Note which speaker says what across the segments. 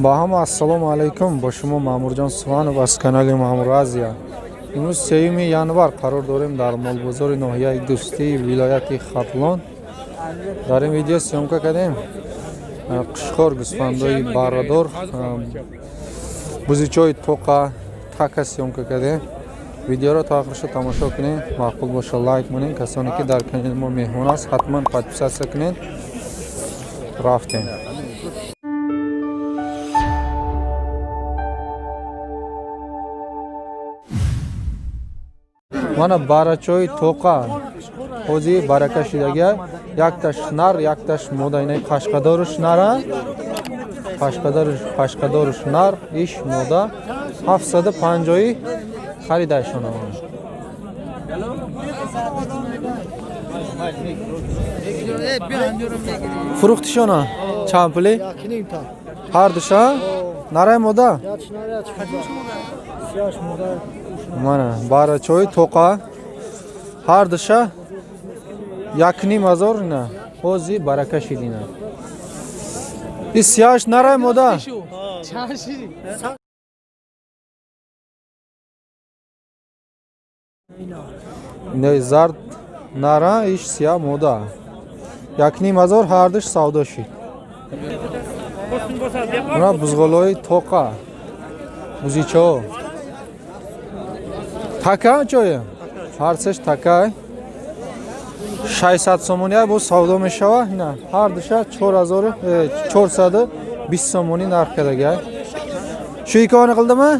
Speaker 1: Ба ҳама ассалому алайкум. Бо шумо Маъмурҷон Суванов аз канали Маъмур Азия. Имрӯз 3 январ қарор дорем дар молбозори ноҳияи Дӯстии вилояти Хатлон. Дар ин видео съёмка кардем қушқор, гӯсфандои баррадор, бузичои тоқа, така съёмка кардем. Видеоро то охирша тамошо кунед, маъқул боша лайк монед. Касоне ки дар канали мо меҳмон аст, ҳатман подписаться кунед. Рафтем. Мана барачои тоқа ҳозир барака шидагия, якташ нар, якташ мода. Инаи қашқадоруш нара, қашқадоруш нар, иш мода. 750 харидашона. Фурӯхтишона чанд пули? Ҳардуша? Нарай мода? Мана барачои тоқа ҳардуша 1,5 ҳазор. Ина ҳози барака шидина. И сияш нарай мода? Инаи зард нара, иш сия мода. 1,5 ҳазор ҳардуш савдо шид. Мана бузғолои тоқа, бузичао така ҷое ҳарсеш така 600 сомония бо савдо мешава. Ина ҳардуша 4420 сомонӣ нарх кардагай. Шу иккони қилдими?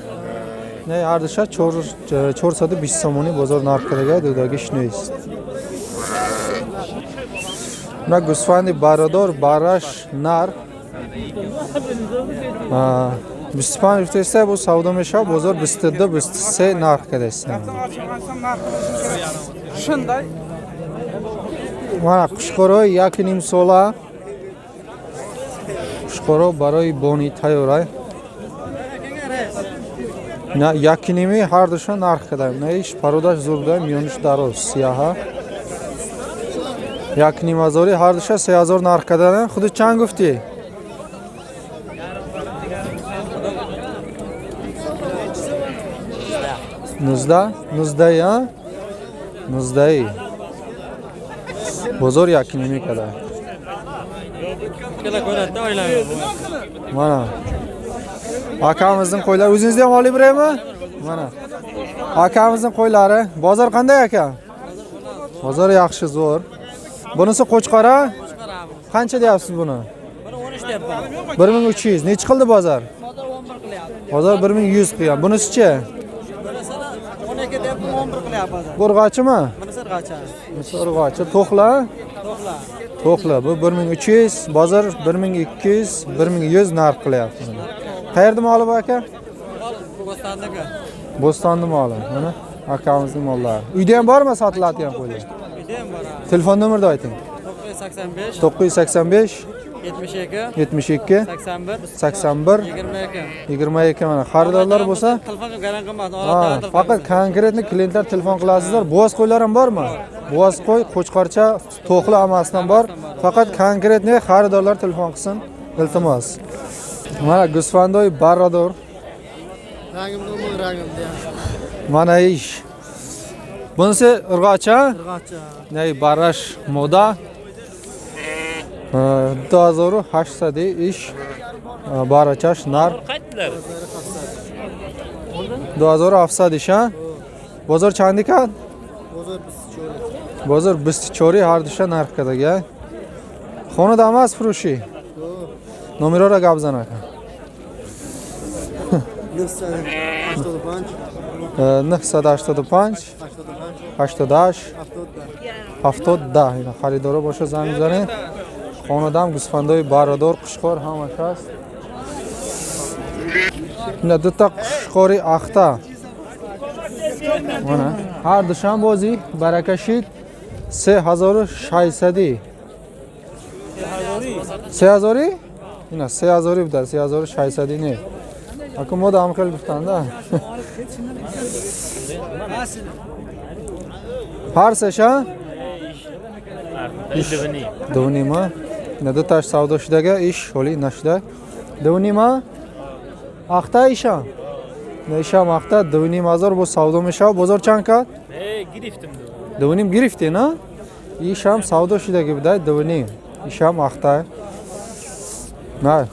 Speaker 1: Не, ҳардуша 420 сомонӣ бозор нарх кардагай, дудагиш нест. На гӯсфанди бародор, бараш нар, 25 гуфтеста, бо савдо мешава, бозор 22, 23 нарх кардеста. Мана қушқорои 1,5 сола, қушқоро барои бони тайёрай. На 1,5 ҳардуша нарх кардаем. На иш пародаш зур буда, миёниш дароз, сияҳа. 1,5 ҳазори ҳардуша, 3 ҳазор нарх кардаем. Худи чанд гуфтӣ? 19, 19, а? 19. Бозор 1,5 када. Mana. Akamizning qo'ylari, o'zingizda ham olib beraymi? Mana. Akamizning qo'ylari. Bozor qanday aka? Bozor yaxshi, zo'r. Bunisi qo'chqora? Qancha deyapsiz buni?
Speaker 2: Buni 13 deyapman.
Speaker 1: 1300. Nechi qildi bozor?
Speaker 2: Bozor 11 qilyapti.
Speaker 1: Bozor 1100 qilgan. Bunisichi?
Speaker 2: Bunisini 12 deyapman, 11 qilyapti bozor.
Speaker 1: Bu urg'ochimi?
Speaker 2: Bunisi urg'ochi.
Speaker 1: Bunisi urg'ochi. To'xla?
Speaker 2: To'xla.
Speaker 1: To'xla. Bu 1300, bozor 1200, 1100 narx qilyapti. Qayerda moli bu aka?
Speaker 2: Mol Bo'stonniki.
Speaker 1: Bo'stonni moli. Mana akamizning mollari. Uyda ham bormi sotiladigan qo'ylar?
Speaker 2: Uyda ham bor.
Speaker 1: Telefon nomerini ayting.
Speaker 2: 985
Speaker 1: 985
Speaker 2: 72
Speaker 1: 72
Speaker 2: 81
Speaker 1: 81
Speaker 2: 22.
Speaker 1: 22. Mana xaridorlar bo'lsa,
Speaker 2: telefon qilib garan qilmasin,
Speaker 1: ha, faqat конкретный klientlar telefon qilasizlar. Bo'g'oz qo'ylar ham bormi? Bo'g'oz qo'y, qo'chqorcha, to'xli hammasidan bor. Faqat конкретный xaridorlar telefon qilsin, iltimos. Mana g'usfandoy barrador.
Speaker 3: Rangimda, rangimda.
Speaker 1: Mana ish. Bunisi urg'ochi?
Speaker 3: Urg'ochi.
Speaker 1: Nay barash moda. 2800 ish barachash nar. 2700 ish, ha? Bozor chandi kad?
Speaker 3: Bozor 24.
Speaker 1: Bozor 24 har dusha narx kadaga. Xonada emas furushi. Nomerora gap zan aka.
Speaker 3: 985
Speaker 1: 985
Speaker 3: 85
Speaker 1: 88
Speaker 3: 70.
Speaker 1: 70. Ина xaridori boша занг занед. Хонадам гӯсфандои бародор, қушқор ҳамаш ҳаст. Ина дута қушқори ахта. Mana har dushanba бози барака шид 3600. 3000? Ина 3000 буда, 3600 не. Аку мода ҳам хел гуфтанда. Ҳар сеша? 2,5. Ина дуташ савдо шудага, иш ҳоли нашуда. 2,5? Ахта ишам. Ишам ахта 2,5 ҳазор бо савдо мешавад. Бозор чанд кард?
Speaker 4: Гирифтим.
Speaker 1: 2,5 гирифтӣ, на? Ишам савдо шудаги буда 2,5. Ишам ахта. На.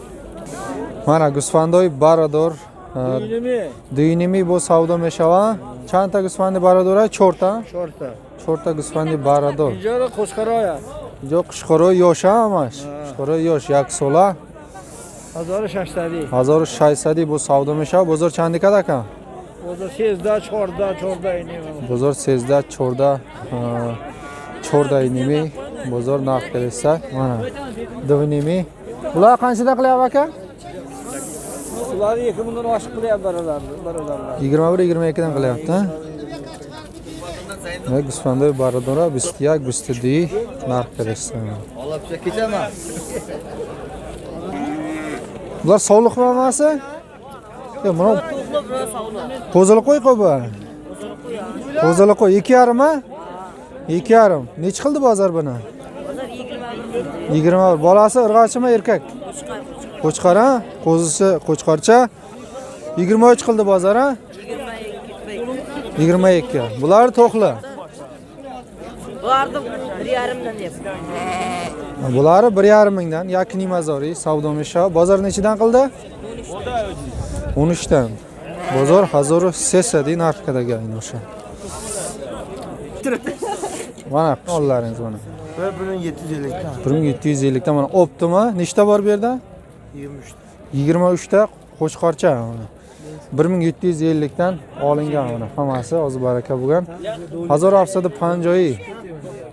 Speaker 1: Мана гӯсфандои барадор 2,5 бо савдо мешавад. Чандта гӯсфанди барадора? Чорта?
Speaker 3: Чорта.
Speaker 1: Чорта гӯсфанди барадор.
Speaker 3: Инҷоро қӯчқароя.
Speaker 1: Инҷо қушқорои ёш ҳамаш. Қушқорои ёш як сола.
Speaker 3: 1600.
Speaker 1: 1600 бо савдо мешавад. Бозор чанди кад ака?
Speaker 3: Бозор 13, 14, 14 ним.
Speaker 1: Бозор 13, 14, 14,5 бозор нарх келса. Mana 2,5. Bular qanchadan qilyapti aka?
Speaker 2: Ular 2 mingdan oshiq qilyapti birodarlar.
Speaker 1: 21, 22 dan qilyapti. Mana g'usfandoy baradora 21, 22 narx kelsa.
Speaker 2: Ketaman.
Speaker 1: Bular sovliqmi hammasi? Yo'q, buni qo'zili qo'y qo'y bu. Qo'zili qo'y 2,5 a? 2,5. Nechi qildi bozor buni? 21. Bolasi irg'ochimi erkak? Qo'chqor, ha? Qo'zisi qo'chqorcha. 23 qildi bozor, ha? 22. Bular to'qli.
Speaker 5: Bularni 1,5dan deb.
Speaker 1: Bulari 1,5 mingdan, 1,5 hazori savdo meshab. Bozor nechidan qildi? 13 dan. Bozor 1300 narx kadagan o'sha. Mana ollaringiz mana.
Speaker 3: 1750'dan.
Speaker 1: 1750 dan mana optimi? Nechta bor bu yerda?
Speaker 3: 23.
Speaker 1: 23 ta qo'chqorcha mana. 1750 dan olingan mana hammasi oz baraka bo'lgan. 1750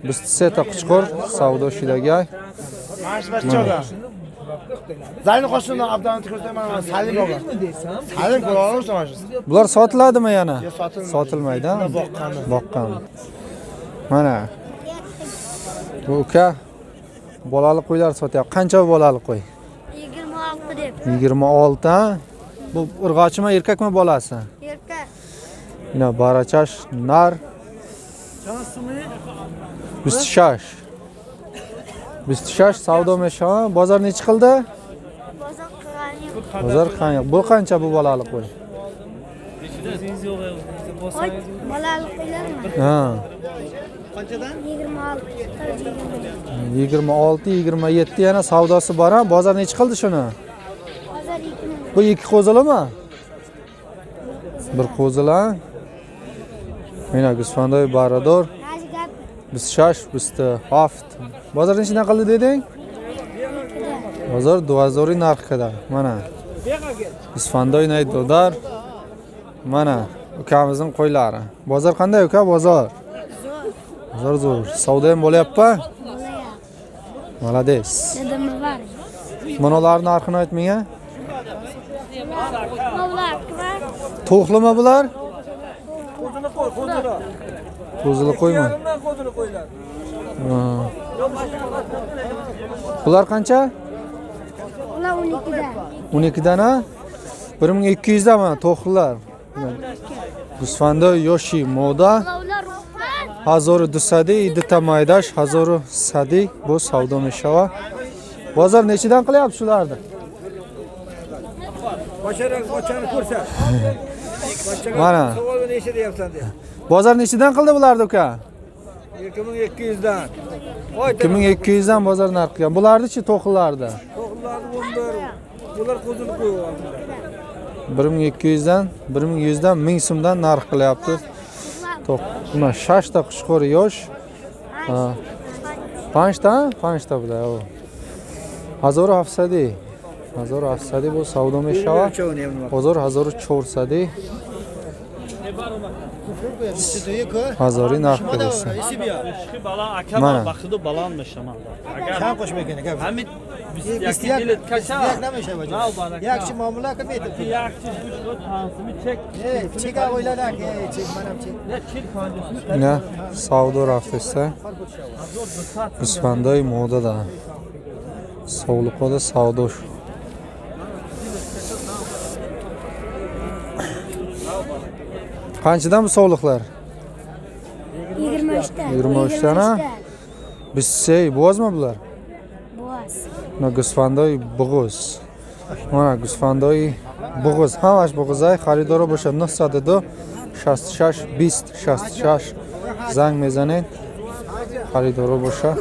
Speaker 1: 23 ta qo'chqor savdo shidaga.
Speaker 3: Zayni qo'shimdan Abdani ko'rsataman, Salim olgan. Salim ko'ra olursan mana shu.
Speaker 1: Bular sotiladimi yana?
Speaker 3: Yo'q, sotilmaydi.
Speaker 1: Sotilmaydi, ha?
Speaker 3: Boqqani.
Speaker 1: Boqqan. Mana. Bu uka bolali qo'ylar sotyapti. Qancha bolali qo'y?
Speaker 6: 26 deb.
Speaker 1: 26, ha? Bu urg'ochimi, erkakmi bolasi?
Speaker 6: Erkak.
Speaker 1: Yine barachash nar. 26. 26 savdo meshon. Bozor nechi qildi?
Speaker 6: Bozor qilgani yo'q.
Speaker 1: Bozor qancha? Bu qancha bu bolali qo'y?
Speaker 6: Qo'y bolali qo'ylarmi?
Speaker 1: Ha.
Speaker 6: 26.
Speaker 1: 26, 27 yana savdosi bor, ha? Bozor nechi qildi shuni?
Speaker 6: Bozor 2000.
Speaker 1: Bu ikki qo'zilimi? Bir qo'zila. Mana g'usfandoy barador.
Speaker 6: Nazi gap.
Speaker 1: 26, 27. Bozor nechidan qildi deding? Bozor 2000 narx qadar. Mana. G'usfandoy naydodar. Mana ukamizning qo'ylari. Bozor qanday uka, bozor? Bozor zo'r. Savdo ham bo'lyapti?
Speaker 6: Bo'lyapti.
Speaker 1: Молодец.
Speaker 6: Dedimi var.
Speaker 1: Mana ularning narxini ayt menga.
Speaker 6: Bular var.
Speaker 1: To'qlimi bular?
Speaker 2: Qo'zini qo'y, qo'zini.
Speaker 1: Qo'zili qo'ymi?
Speaker 2: Yarimdan qo'zini qo'ylar.
Speaker 1: Ha. Bular qancha?
Speaker 6: Ular 12dan.
Speaker 1: 12 dan, ha? 1200 dan mana to'qlilar. G'usfanda yoshi moda
Speaker 6: Ular
Speaker 1: 1200 duta maydash 1100 bu savdo meshava. Bozor nechidan qilyapti shularni?
Speaker 2: Bochani ko'rsat.
Speaker 1: Mana.
Speaker 2: Savolni necha deyapsan de.
Speaker 1: Bozor nechidan qildi bularni uka?
Speaker 2: 2200dan. Voy,
Speaker 1: 2200 dan bozor narx qilgan. Bularni-chi to'qlilarni?
Speaker 2: To'qlilarni 11. Bular qo'zini qo'yib oldi.
Speaker 1: 1200 dan, 1100 dan 1000 so'mdan narx qilyapti. To'q. Buna 6 ta qushqor yosh. Ha. 5 ta? 5 ta bular. O. 1700. 1700 bu savdo meshava. Bozor 1400. Hazori narx qilsa. Mana.
Speaker 4: Baxtidu balandmış ama.
Speaker 3: Kam qo'shmagan ekan.
Speaker 4: Hamid
Speaker 3: Biz
Speaker 4: yak
Speaker 3: Yakshi muomala qilmaydi.
Speaker 4: Yakchi çek.
Speaker 3: Cheka o'yladak, chek manam chek.
Speaker 4: Ne çil pancasını
Speaker 1: Ina savdo raftasa. G'usfandoy modada. Sovliqoda savdo. Qanchadan bu sovliqlar?
Speaker 6: 23 dan.
Speaker 1: 23 dan, ha? Biz sey bo'g'ozmi bular?
Speaker 6: Bo'g'oz.
Speaker 1: Mana g'usfandoy bo'g'oz. Mana g'usfandoy Буғуз, ҳамаш буғузай. Харидоро боша, 902 66 20 66 занг мезанед, харидоро боша.